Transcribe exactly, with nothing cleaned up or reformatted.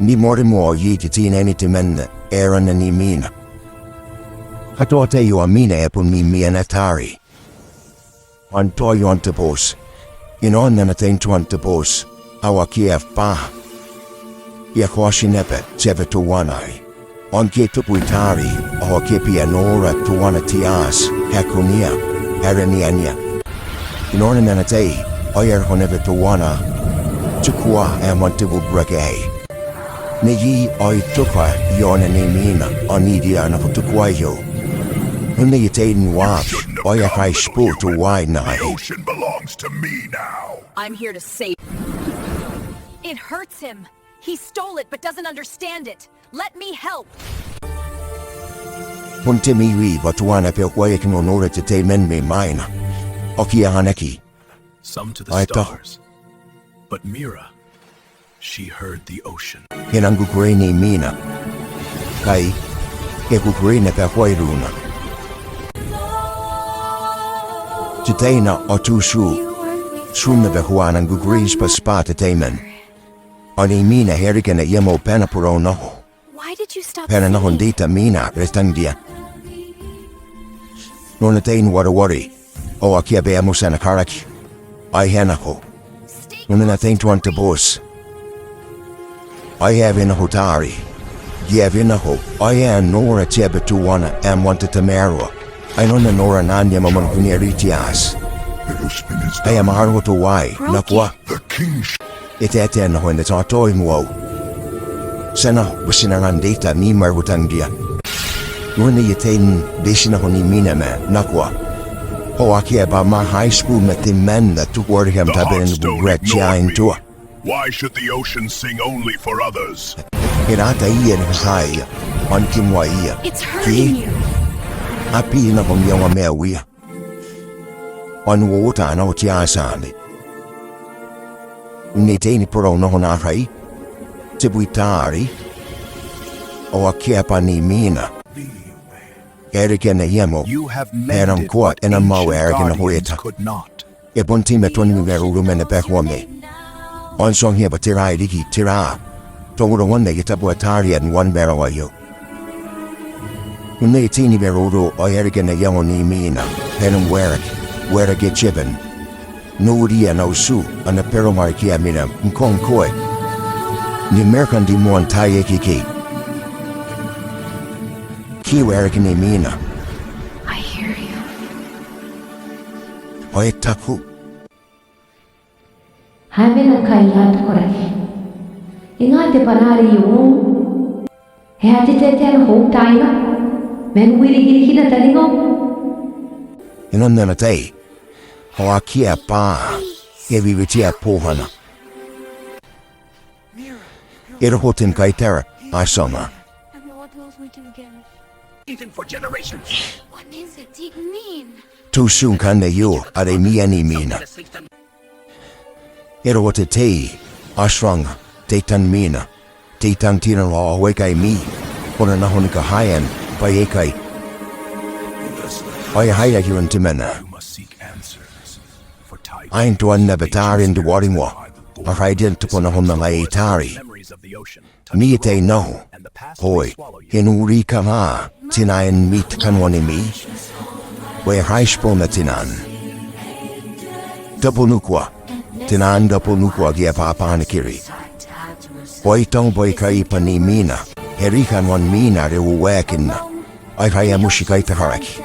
Ni moa moa iai te teinnaine temanna, aran Nimina. Katoa taiaoka Mina e bon mimi ana taari. Ao n toa i aon te booti. Inanon ana tai n toa n te booti, ao akea bwaa. E a kaoti naba te aba teuana aei. Ao ngke e taku i taari, ao akea bwa e a nora teuana te aati ae kunea, ae raniania. Inanon ana tai, ao e a roko naba teuana te kua ae moan te bubura aei. Nei ao e toka i aona Nimina, ao n iria nako te kua aio. Ao nei e tei n waaki, ao e a kaitibo teuaei n aei. The ocean belongs to me now. I'm here to save. It hurts him. He stole it but doesn't understand it. Let me help. Bon te mimi bwa teuana bwa e aki nora te tei man mai mwaina. Ao e a anaaki. Some to the stars. But Mira, she heard the ocean. E nang kukurei Nimina. Kai, e kukurei naba koaua irouna. Te taina ao Tutu. Tutu naba koaua a nang kukurei n tibwatibwa te tei man. Ao Nimina e a reke ana iango bwa e na boraoi nako. Why did you stop singing? Bwa e na nako n reita Mina are tangiria. N ana tai n wareware, ao akea bwa e a moti ana karaki. Ao e a nako. N ana tai n toa n te booti. Ao e a nako taari. E a nako. Ao e a nora te aba teuana ae moan te tamaroa. Ao e na nora naan te aba ae moan kunea riki te aati. Ao e a mwaroa teuaei, nakoa. E taetae nako e na taotaoi moa. Ti a nako, bwa ti na nang reita Mina are tangiria. Ao nei e tei n reita nako Nimina ma nakoa. Ao akea bwa e a kaitibo ma temanna, tuku are kam tabena ni bubura te aai n toa. Why should the ocean sing only for others? E na ataia ni kakaea, ao ni kimoaia. It's hurting you. Ke? A bia nako am iango maiuia. Ao n uouota nako te aati anne. N te tai ni boraoi nako naakai. Tebwi taari. Ao akea bwa Nimina. E a reke ana iango. E nang koa, e na mwawa, e a reke nako eta. E bon tei ma tuan ni maroro ma ana bwai ae koaua. Ao n tuangia bwa tera ae riki, tera. Tongorongon ae e tabu ataria n uan marawa aio. Ao n te tai ni maroro ao e a reke ana iango Nimina. E nang waerake, waerake te aba. Noria ana utu, ana baronga are akea Mina, ngkoe, ngkoe. Ni maraka n rimoa n taai akekei. Ke e waerake Nimina. I hear you. Ao e taku. Ae mena ngkai, a te koraki. E nga te bwanaa are I ongo? E a tetetea nako au taina. Man wirikirikina taningau. Inanon ana tai. Ao akea bwa. E wiwitia bongana. E roko te kaitara, a tia. And the world will do again. Even for generations. What does it mean? Tutu ngkanne aio, are imwin Nimina. E roko te tei, a tia, tei tan Mina, tei tan tinaniku aikai imwin, ko na nako ni kahaean, bwaai aikai. Ao e a haia iroun temanna. Ai n toan naba taari n te warimoa, a rai rin te kona hon ngai taari. Ni te tai n nako. Oi, e nuri kanga, tinain mi te kanoan imwin. Bwa e kaitibo ma tinan. Tabunikua, tinan tabunikua ke e a bwabwanikiri. Oi tang bwa ikai bwa Nimina, e riki kanoan Mina are uakinna. Aikai e a moti kaitakaraki.